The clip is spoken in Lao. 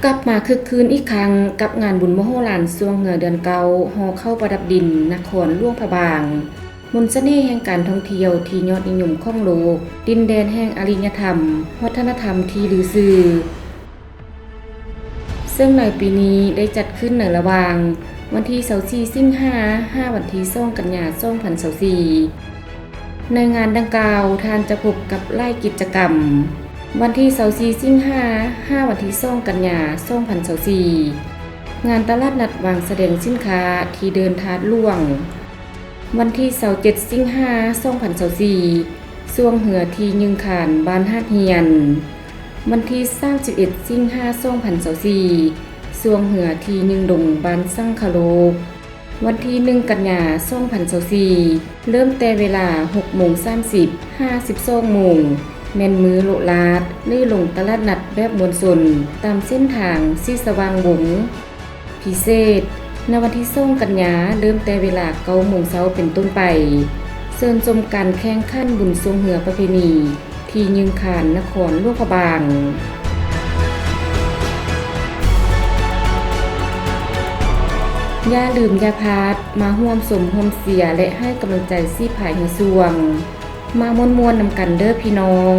ກັບມາຄຶກຄື້ນອີກຄັ້ງກັບງານບຸນມະໂຫລານຊ່ວງເຮືອເດືອນເກົ້າ ຫໍເຂົ້າປະດັບດິນນະຄອນຫຼວງພະບາງ, ມົນສະເໜ່ແຫ່ງການທ່ອງທ່ຽວທີ່ຍອດນິຍົມຂອງໂລກ, ດິນແດນແຫ່ງອາລິຍະທຳ, ວັດທະນະທຳທີ່ລືຊື່. ເຊິ່ງໃນປີນີ້ໄດ້ຈັດຂຶ້ນໃນລະຫວ່າງວັນທີຊາວສີ່ ສິງຫາ ຫາວັນທີສອງ ກັນຍາ ສອງພັນຊາວສີ່. ໃນງານດັ່ງກ່າວ, ທ່ານຈະພົບກັບຫຼາຍກິດຈະກຳ. ວັນທີຊາວສີ່ ສິງຫາ ຫາວັນທີສອງ ກັນຍາ ສອງພັນຊາວສີ່, ງານຕະຫຼາດນັດວາງສະແດງສິນຄ້າທີ່ເດີ່ນທາດຫຼວງ. ວັນທີຊາວເຈັດ ສິງຫາ ສອງພັນຊາວສີ່, ຊ່ວງເຮືອທີ່ຍຶ່ງຄານ ບ້ານຫາດຮຽນ. ວັນທີສາມສິບເອັດ ສິງຫາ ສອງພັນຊາວສີ່, ຊ່ວງເຮືອທີ່ຍຶ່ງດົງ ບ້ານສັງຄະໂລກ. ວັນທີໜຶ່ງ ກັນຍາ ສອງພັນຊາວສີ່, ເລີ່ມແຕ່ເວລາຫົກໂມງສາມສິບ ຫາສິບສອງໂມງ, ແມ່ນມື້ໂລະລາດ ຫຼື ລົງຕະຫຼາດນັດແບບມວນຊົນ ຕາມເສັ້ນທາງສີສະຫວ່າງວົງ. ພິເສດ, ໃນວັນທີສອງ ກັນຍາ, ເລີ່ມແຕ່ເວລາເກົ້າໂມງເຊົ້າເປັນຕົ້ນໄປ, ເຊີນຊົມການແຂ່ງຂັນບຸນຊ່ວງເຮືອປະເພນີ ທີ່ຍຶ່ງຄານນະຄອນຫຼວງພະບາງ. ຢ່າລືມຢ່າພາດ ມາຮ່ວມຊົມຮ່ວມເຊຍ ແລະ ໃຫ້ກຳລັງໃຈສີພາຍເຮືອຊ່ວງ. ມາມ່ວນໆນຳກັນເດີ້ພີ່ນ້ອງ.